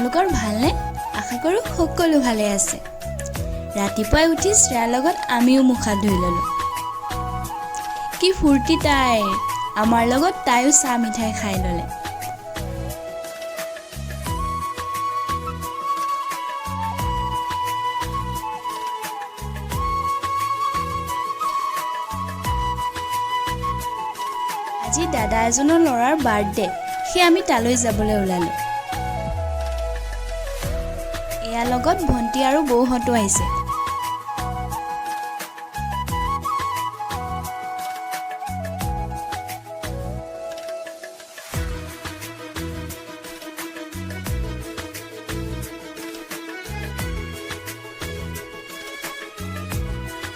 আপোনালোকৰ ভালনে? আশা কৰোঁ সকলো ভালে আছে। ৰাতিপুৱাই উঠি শ্ৰেয়াৰ লগত আমিও মুখ হাত ধুই ল'লোঁ। কি ফূৰ্তি তাইৰ! আমাৰ লগত তাইও চাহ মিঠাই খাই ল'লে। আজি দাদা এজনৰ ল'ৰাৰ বাৰ্থডে, সেয়ে আমি তালৈ যাবলৈ ওলালোঁ। এয়াৰ লগত ভণ্টি আৰু বৌহঁতো আহিছে।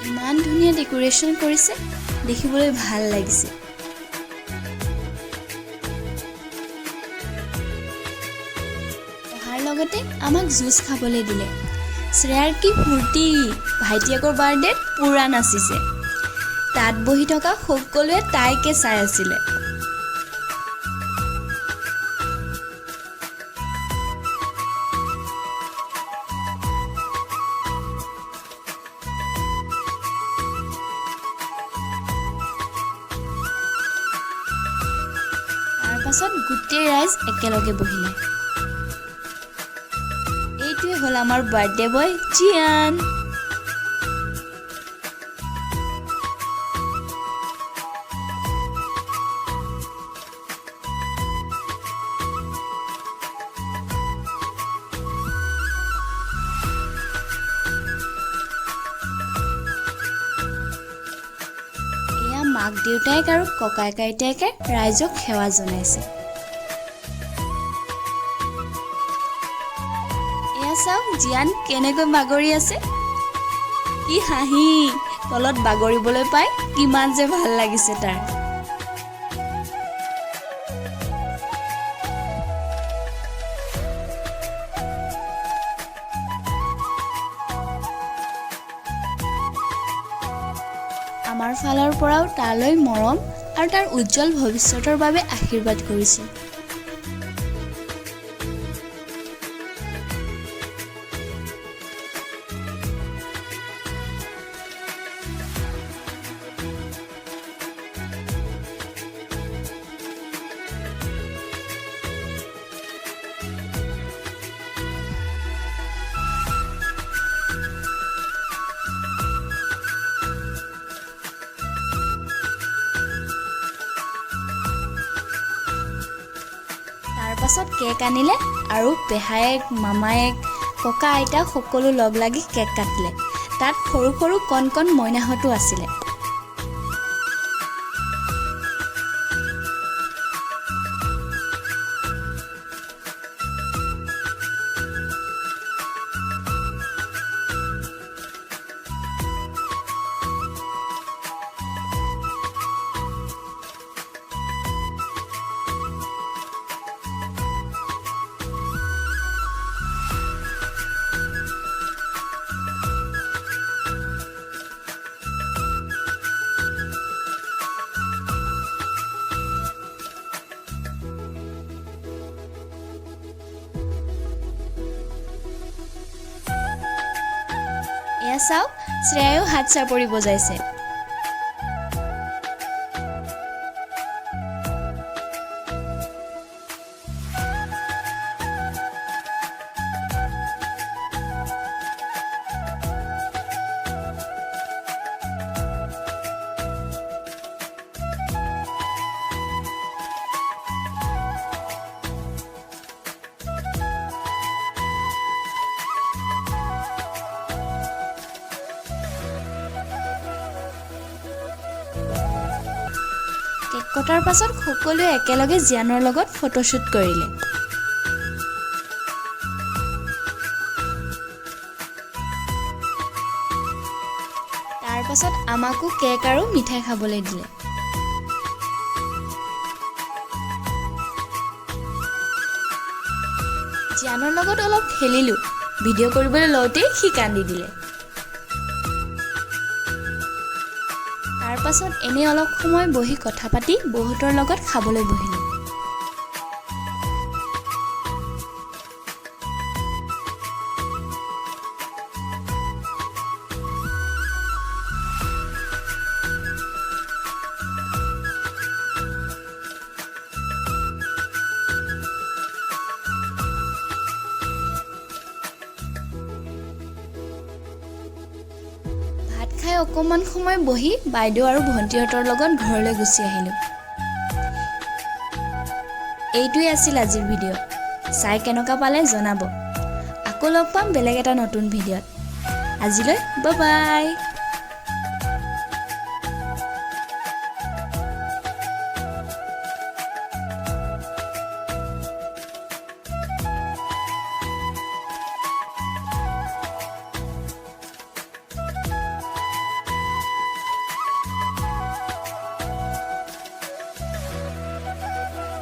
ইমান ধুনীয়া ডেক'ৰেশ্যন কৰিছে, দেখিবলৈ ভাল লাগিছে। অহাৰ লগতে আমাক জুচ খাবলৈ দিলে। শ্ৰেয়াৰ কি ফূৰ্তি! ভাইটিয়েকৰ বাৰ্থডেত পূৰা নাচিছে। তাত বহি থকা সকলোৱে তাইকে চাই আছিলে। তাৰ পাছত গোটেই ৰাইজ একেলগে বহিলে। এইটোৱে হ'ল আমাৰ বাৰ্থডে বয় জিয়ান। এয়া মাক দেউতায়েক আৰু ককায়েক আইতায়েকে ৰাইজক সেৱা জনাইছে। এয়া চাওক, জিয়ান কেনেকৈ বাগৰি আছে! কি হাঁহি! তলত বাগৰিবলৈ পাই কিমান যে ভাল লাগিছে তাৰ! আমাৰ ফালৰ পৰাও তালৈ মৰম আৰু তাৰ উজ্জ্বল ভৱিষ্যতৰ বাবে আশীৰ্বাদ কৰিছোঁ। তাৰ পাছত কেক আনিলে আৰু পেহায়েক, মামায়েক, ককা, আইতা সকলো লগ লাগি কেক কাটিলে। তাত সৰু সৰু কণ কণ মইনাহঁতো আছিলে। এয়া চাওক, শ্ৰেয়ায়ো হাত চাপৰি বজাইছে। কেক কটাৰ পাছত সকলোৱে একেলগে জিয়ানৰ লগত ফটোশ্বুট কৰিলে। তাৰ পাছত আমাকো কেক আৰু মিঠাই খাবলৈ দিলে। জিয়ানৰ লগত অলপ খেলিলোঁ। ভিডিঅ' কৰিবলৈ লওঁতেই সি কান্দি দিলে। তাৰ পাছত এনেই অলপ সময় বহি কথা পাতি বহুতৰ লগত খাবলৈ বহিলোঁ। খাই অকণমান সময় বহি বাইদেউ আৰু ভণ্টিহঁতৰ লগত ঘৰলৈ গুচি আহিলোঁ। এইটোৱেই আছিল আজিৰ ভিডিঅ'। চাই কেনেকুৱা পালে জনাব। আকৌ লগ পাম বেলেগ এটা নতুন ভিডিঅ'ত। আজিলৈ বাই।